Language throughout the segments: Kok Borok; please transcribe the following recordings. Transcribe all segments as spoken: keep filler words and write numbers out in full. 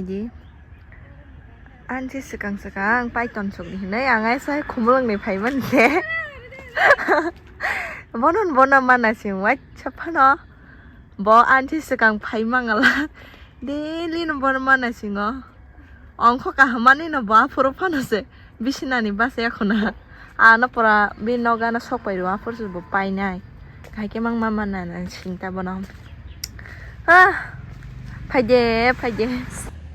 Di. Ansi swkang swkang paiton sokdi hinwi ang aisa khumulwngni phaimani khe. Bono bono mana sing waisa phano. Bo ansi swkang phai mangala. Daily no bono mana singo. Ongkho kahamani no bo aphuru phano se. Bisinani basa ekhona. Ano pura bini nogo ano sok pai rw aphuru se bo painai. Kahai khe mang mama nana sinta bono. Ah, phaide, phaide.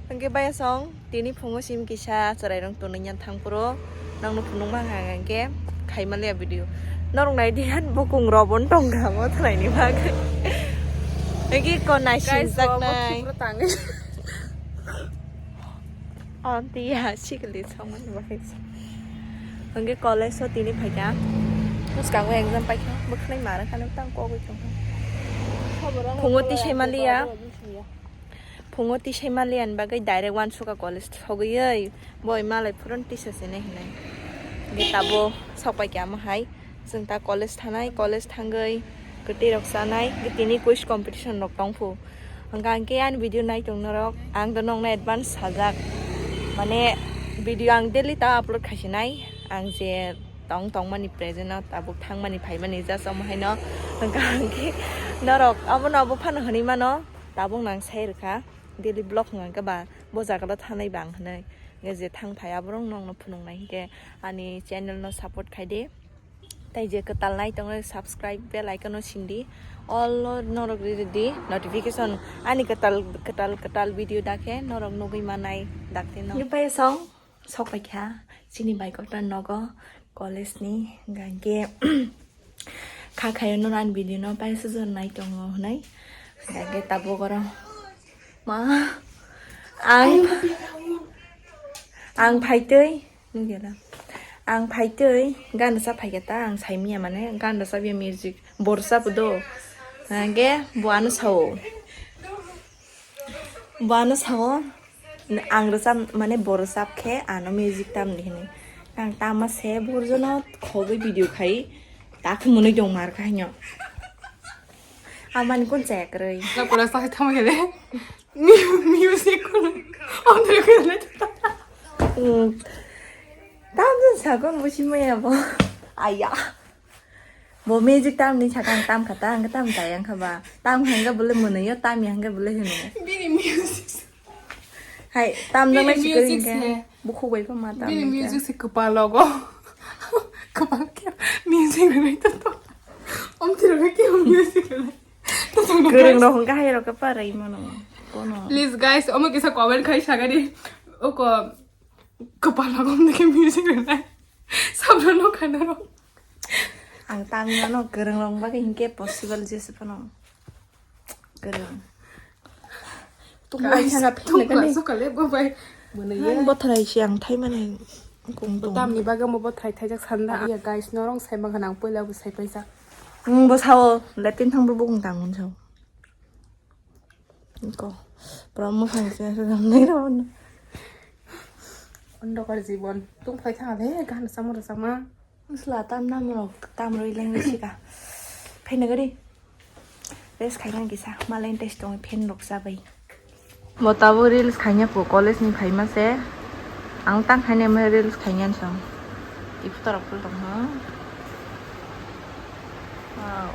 Hwnkhe baya song, tini phungo sim kisa chwrairok tonwi yan thang phuru. Nangno phunukma hwnka hwnkhe khaimaliya video. Norok nai di han bokong rok bo tongkha bo thwraini bagwi. Hwnkhe ko nai sinjaknai. Aunty ya sikili songmani bagwi. Hwnkhe college o tini phaikha. Bwskango exam paikha. Bwkhwnai mara khano tang kogwi thangkha. Phungo tisai maliya. Phungo tisai maliya ni bagwi direct uansukha college sogwi. Boi malai phurun tisa sene hinai. Hwnkhe tabo sok paikha amo hai. Chwng ta college thanai, college thangwi kwtwi rok chanai, tini quiz competition rok tongphu. Hwnkha hwnkhe ani video nai tong norok, ang to nokno advance sajak. Mane video ang daily ta upload khaisinai, ang je tong tongmani present no tabuk thangmani phaimani just omo haino. Hwnkha hwnkhe norok abono abo phano hwnwi mano, tabuk nang sai rwkha daily vlog hwnkha hwnkhe ba bo jaga thanai bang hwnwi. Hwnkhe je thang phai aborok nokno phunuknai hwnkhe ani channel no support khaidi. Tai je kwtal nai tongo, subscribe bell icon o sindi. All o norok riri di notification. Ani kwtal, kwtal, kwtal video dakhe norok nugwi manai dakhe no. Ni pai song sok paikha chini bai kotor nogo college ni gangke kha khayo no ani video no pai sujor nai tongo hwnai. Gangke tabuk oro ma ang ang phaitwi Nugya da. Ang phaitwi gan rwchap phaikha ta, ang saimanya mane gan rwchapya music bo rwchapo do. Hwnkhe bo ano sao. Bo ano sao, ang rwchap mane bo rwchap khe ano music tamni hwnwi. Ang tama se burjono khogwi video khai ta khumui tong mar kha hino. Amani kun chaya kwrwi. Pura sai thama khe de. Mu-, music kuno. Andre kuno. Hmm. Tam jin sakon busi maya bo. Aya. Bo music tam ni sakang tam kata ang tam tayang kha ba. Tam hanga bole manayo, tam hanga bole hino. Bini music. Hai, tam jang lai sikori hingke. Bukhuk bai pha ma tam. Bini music se kwpal logo. Kwpal khe music rwgwi tongo. Om thiro khe music rwgwi. Kwrwng rok hwnkhe hai rok khe parai mano. Kono. Please guys, omo kisa comment khai sagadi. Oko kwpal logo om dikhe music rwnai. Sabra no khana rok. Ang tam mano kwrwng rok bagwi hingke possible jese phano. Kwrwng. Tungbai saka phikna kani. Sokale bo bai. Mwnwi ye. Bothrai si ang thai mani kung tong. Tamni bagwi mo bothrai thaijak sanda. Iya guys, norong sai mankha nang poila bo sai paisa. Ang bo sao, latrine thang bo bukung tang sao. Ko. Pura mwkhang se se jam nai ro. Ondokar jibon. Tung phai thang le gan samo ro sama. Sla tam nam rok tam roi leng sika. Phaina gari. Rest khaina kisa malai test tong phen rok sabai. Bo tabo reels khaina po college ni phaima se. Ang tang khaina mo reels khaina so. Ipu torok pul tong ha. Wow.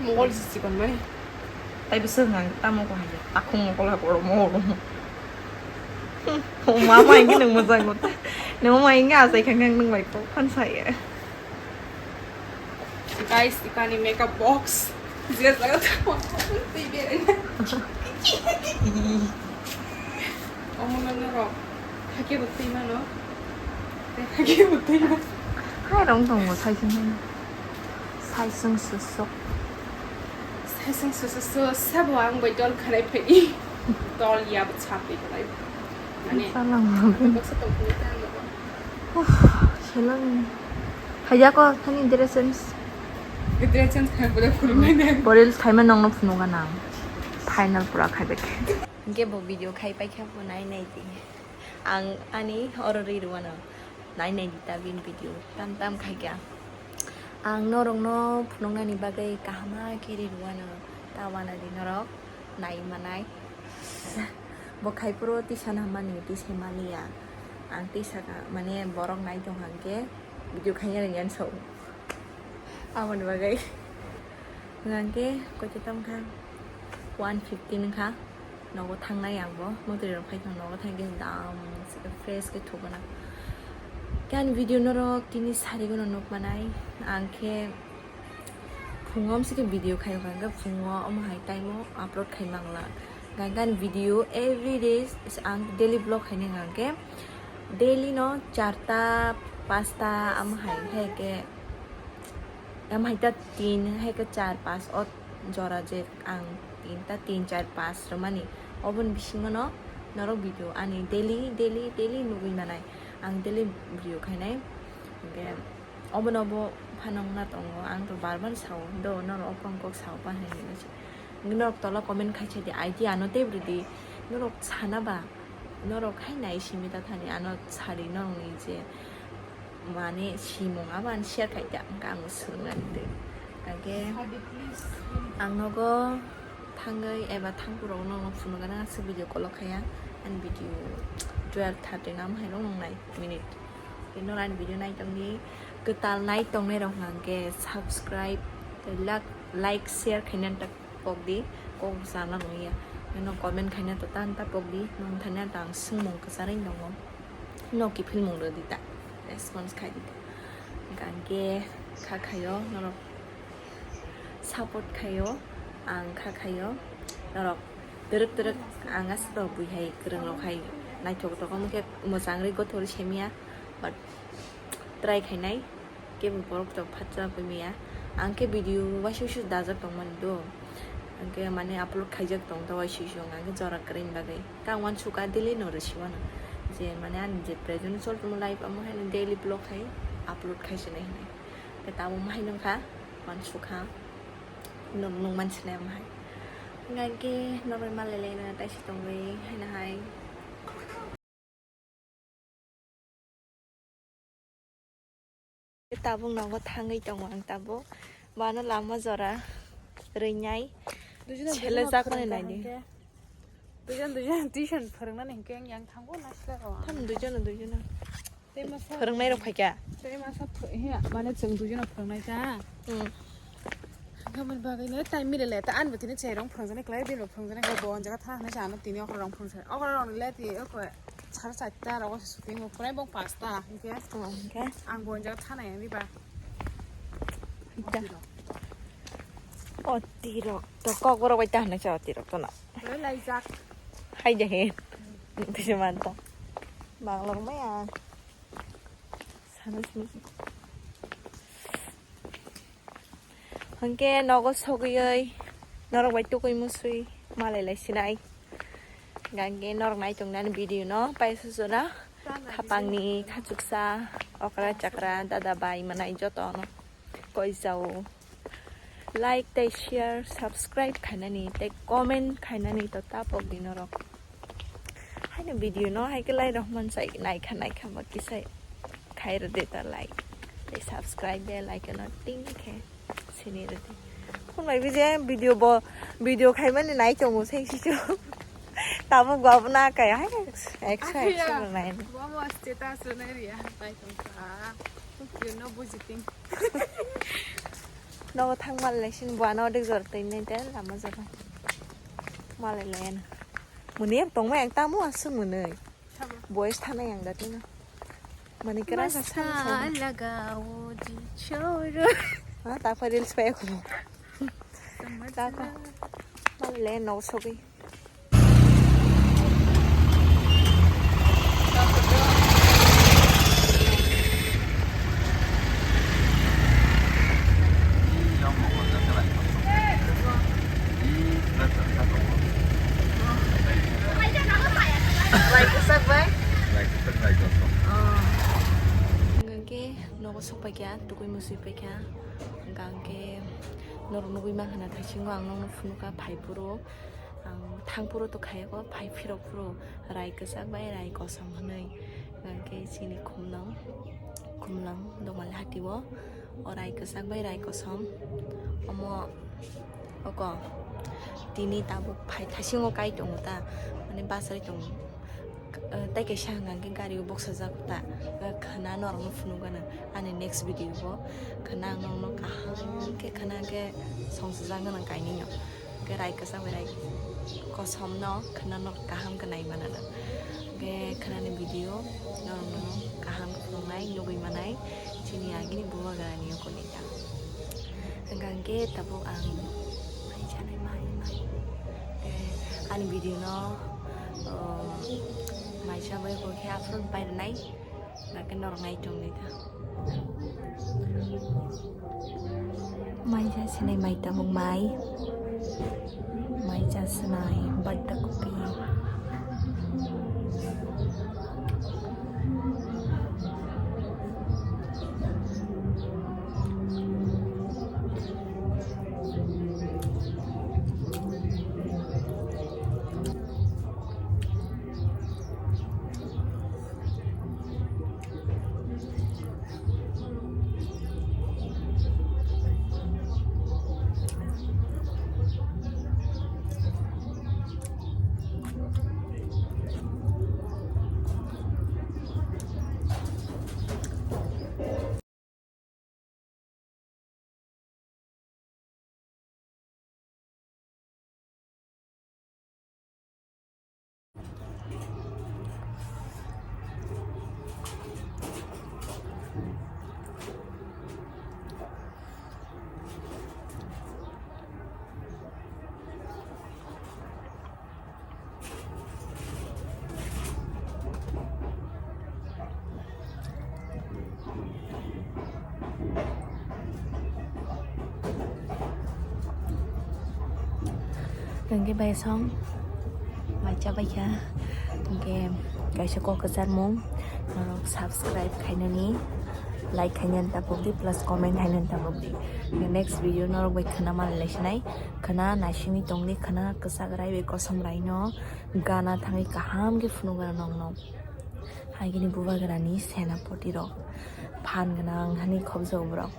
Mokol si chikon bai. Tai bisa nang tamo ko haya. Aku mokol ha koro mo. Mama ini nang mojang ko. Nang mama ini asai kang kang nang bai ko kan saya. Guys, ikani makeup box. Jia jaga tamo. Tei bere na. Omo no no ro. Hake bo tei mano. Hake bo tei mano. Hai rong tongo saisung. Saisung susuk. Saisung susuk sabo ang bai dol khanai phai. Dol ya bo chap bai khanai. Mane. Salang. Baksa tong phai ta no. Uff, selong. Haya ko thani dress change. Dress change khai pura phuru mai ne. Bo reels khai ma nong no phunu ga nang. Final pura khai bek. Hingke bo video khai pai khe bo nai nai di. Ang ani oro ri rwano. Nai nai di ta bin video. Tam tam khai kya. Ang norok no phunuk nani bagwi kaham khe ri rwano. Ta wana di norok. nai manai. Bo khai puro tisa na mani, tisa maliya. Ang tisa ka, mane borok nai tong hang khe video khaina ringyan so. Aboni bagwi. Hwnkhe koito tong kha? One fifteen kha. Nogo thangnai ang bo. Motri rok phai tong nogo thang khe dam fresh khe thugana. Khe ani video norok tini sari gano nuk manai. Ang khe phungo amsi khe video khai hwnkhe phungo omo hai time o upload khai mangla. Hwnkhe ani video every day ang daily vlog khai nang khe daily no charta pasta omo hai hai khe Em hai ta tin, hai khe char, pas o jora je ang tin ta tin, char, pas rwmani. Oboni bisingo no norok video ani daily, daily, daily nugwi manai. Ang daily video khainai. Hwnkhe obono bo phanang na tongo. Ang to bar bar sao. Do norok o kok kok sao pa hai hinwi se. Norok tola comment khai sai di. Idea ano tei bwrwi di. Norok sana ba. Norok hai nai simi ta thani ano sari norokni je mane simung abo ang share khai kha, hwnkhe ang swrwngna twi. Hwnkhe ang nogo thangwi eba thangphuru rok no phunukgana aswk video call o khaya ani video twelve thirty nam hai rok nang nai minute. Tei norok ani video nai tongdi, kwtal nai tongnai rok hwnkhe subscribe, like, like, share khaina tak pok di, kok sana nungya. Nang comment khaina to tan ta pok di, nang thani ta ang swngmung kwcharwi tongo. No kiphilmung rw di ta, response khai di ta. Hwnkhe kha khaio norok support khaio, ang kha khaio norok twrwk twrwk ang aswk rok bui hai kwrwng rok hai naithok tok omo khe mwchang rwi gothor semya but try khainai. Kebo borok tok phatsa phaimaya. Ang khe video waisa waisa dajak tongmani do. Ang khe mane upload khaijak tong ta waisa waisa ang khe jora kwrwini bagwi. Ta ang uansukha daily no rwsiwano. Je mane ani je present chol tongma life amo haino daily vlog khai upload khai sinai hinwi. Khe tabuk ma hai nungkha uansukha. Nung nung mansinai amo hai. Hwnkhe norok malai laina taisi tongwi haino hai. Tabuk nogo thangwi tongo ang tabuk. Bano lama jora rwinai. Duijono, sele duijono jakmani phwrwngkha naidi. Hinkhe. Duijon, duijon tuition phwrwngnani hinkhe yang thango naisle o. Tham duijono, duijono. Tei masa phwrwngnai rok phaikha. Tei masa ph-, he, mane chwng duijono phwrwngnai ta. Hmm. Aboni bagwi no time mile le ta, ani bo tini chwrai rok phwrwngjaknai kwlai, bini bo phwrwngjaknai kwlai, bo o jaga tha hinwi sa ano tini okra rok phwrwngsa. Okra rok ni le twi oko sara charta rogo se shooting bo phurai bo pasta hinkhe. Oh, hinkhe. Ang bo o jaga tha nai riba. Ita. O tirok to kok borok bai ta hinwi sa o tirok to no. Roi laijak. Hai de he. Tisi man ta. Bang lor maya. Sana sini. Hwnkhe nogo sogwi norok bai tukui musui malai lai sinai. Hwnkhe norok nai tongnani video no paisa jora khapangni khachuksa okra chakra dada bai manai joto no koi jao. Like tei share, subscribe khainani tei comment khainani to tapok di norok. Haino video no hai khe lai rok man sai naikha naikha ba kisai khai rw de ta like tei subscribe de like no ting khe sini rw de. Khun bai bije video bo video khaimani nai tongo sai sichu. Tabuk bo abo na kai hai extra extra nai. Bo mo status rw nai ri ha pai tong kha. Khe no buji ting. Nogo thang mal lai sini bo ano dek jor twi nai te lama jora. Malai lai ano. Muni tong ma yang tamo aswk muni. Boys thana yang da tino. Mani kera sa sa sa. Lagao ji choro. Ha ta pa reels pa ko. Ta ko. Malai lai no sogwi. Hwnkhe nogo sokpaikha, tugui musui paikha, hwnkhe norok nugui mankha na thaisingo ang nokno phunukha phaiphuru. Ang thangphuru to khayako, phai phirokphuru rai kwchak bai rai kosom hwnwi. Hwnkhe chini khumno Khumlang Domal hati o, o rai kwchak bai rai kosom. Omo oko tini tabuk phai thasingo kai tongo ta, mane bachai tongo. Eh, tai kaisa hwnka hwnkhe gari o boksajak ta, eh, khwna norokno phunukgano ani next video o. Khwna ang norokno kaham khe khwna khe songsajak gwnang kainwino. Hwnkhe rai kwchak bai rai kosom no khwna no kaham khe nai mana no. Hwnkhe khwna ni video norokno kaham khe phunuknai nugwi manai chini agini bubagra ni okoni ta. Hwnkhe tabuk ang mai chanai mai mai. Eh, ani video no, oh, mai chabai bo khe upload bai rwnai. Hwnkhe norok nai tongdi ta. Mai cha sinai mai tabuk mai. Mai cha sinai badda kopi. Hwnkhe bai song mai cha bai kha. Hwnkhe kaisa kok kwchar mung norok subscribe khainani, like khainani tabuk di, plus comment khainani tabuk di. Next video norok bai khwna malai sinai, khwna naisingwi tongdi, khwna kwchak rai bai kosom rai no gana thangwi kaham khe phunukgana nokno. Agini bubagrani senapoti rok phan gwnang hani khobjao borok.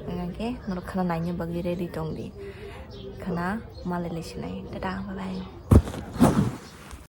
Hwnkhe norok khwna naina bagwi ready tongdi. Khwna malai lai sinai. Tata, bye bye.